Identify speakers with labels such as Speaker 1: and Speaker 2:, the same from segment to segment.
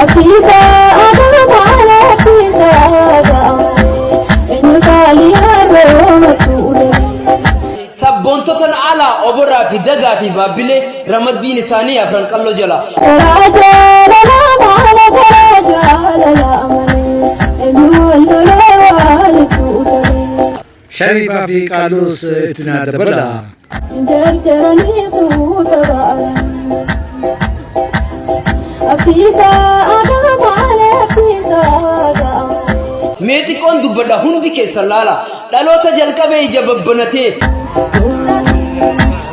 Speaker 1: Abdiisaa agaa malee abdiisaa agaa malee eenyu qaalii harroomatu ulee.
Speaker 2: Sabboontotan alaa Oboraa fi Dagaa fi Baabbilee ramaddiin isaanii Afran Qalloo jala.
Speaker 1: Karaa jaalalaa malee karaa jaalalaa malee eenyu wal lolee walitti ulee.
Speaker 3: Shariifaa fi Qaalluus itti naa dabalaa.
Speaker 1: Jarjaranii suuta ba'anii. Abdiisaa agaa malee abdiisaa agaa malee.
Speaker 2: Mee xiqqoon dubbadha, hundi keessan laala. Dhaloota jalqabee ija babbanatee.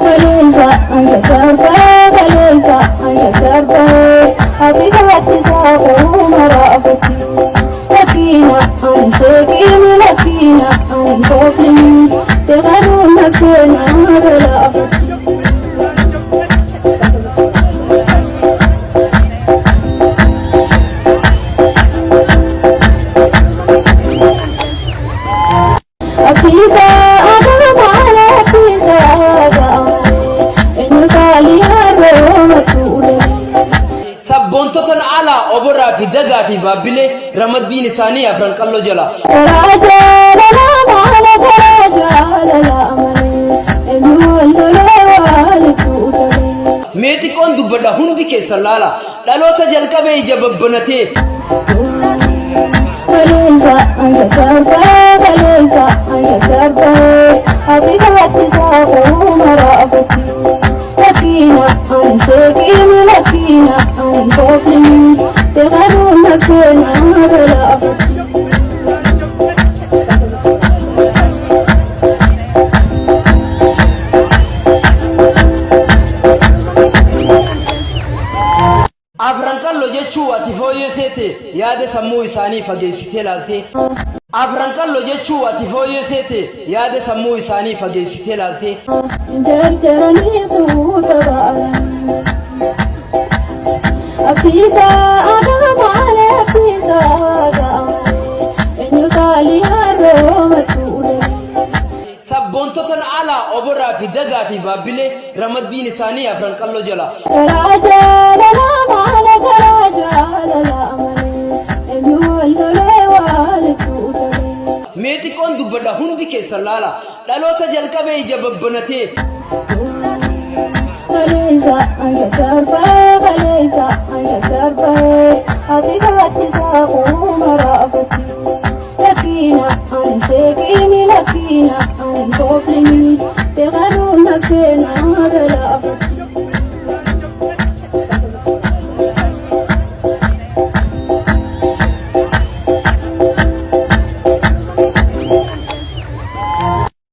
Speaker 1: Kaleessa anja darbee, kaleessa anja darbee, hafigaatti uuma raafatti. Lakkina ani seeqini, lakkina ani koofini, deemaduu nafsee nama galaafatti. Abdiisaa agaa malee abdiisaa agaa malee eenyu qaalii harroomatu ulee.
Speaker 2: Sabboontotan alaa Oboraa fi Dagaa fi Baabbilee ramaddiin isaanii Afran Qalloo jala.
Speaker 1: Karaa jaalalaa malee karaa jaalalaa malee eenyu wal lolee walitti ulee.
Speaker 2: Mee xiqqoon dubbadha, hundi keessan laala. Dhaloota jalqabee ija babbanatee.
Speaker 1: Kaleessa anja darbee, kaleessa anja darbee, hafigaatti uuma raafatti. Lakkina ani seeqini, lakkina ani koofini, deemaduu nafsee nama galaafatti.
Speaker 2: Afran Qalloo jechuu ati fooyyee seete, yaada sammuu isaanii fageessitee laaltee. Afran Qalloo jechuu ati fooyyee seete, yaada sammuu isaanii fageessitee laaltee.
Speaker 1: Jarjaranii suuta ba'anii. Abdiisaa agaa malee abdiisaa agaa malee eenyu qaalii harroomatu ulee.
Speaker 2: Sabboontotan alaa Oboraa fi Dagaa fi Baabbilee ramaddiin isaanii Afran Qalloo jala.
Speaker 1: Karaa jaalalaa malee karaa jaalalaa malee eenyu wal lolee walitti ulee.
Speaker 2: Mee xiqqoon dubbadha, hundi keessan laala. Dhaloota jalqabee ija babbanatee.
Speaker 1: Kaleessa anja darbee, kaleessa anja darbee, hafigaatti.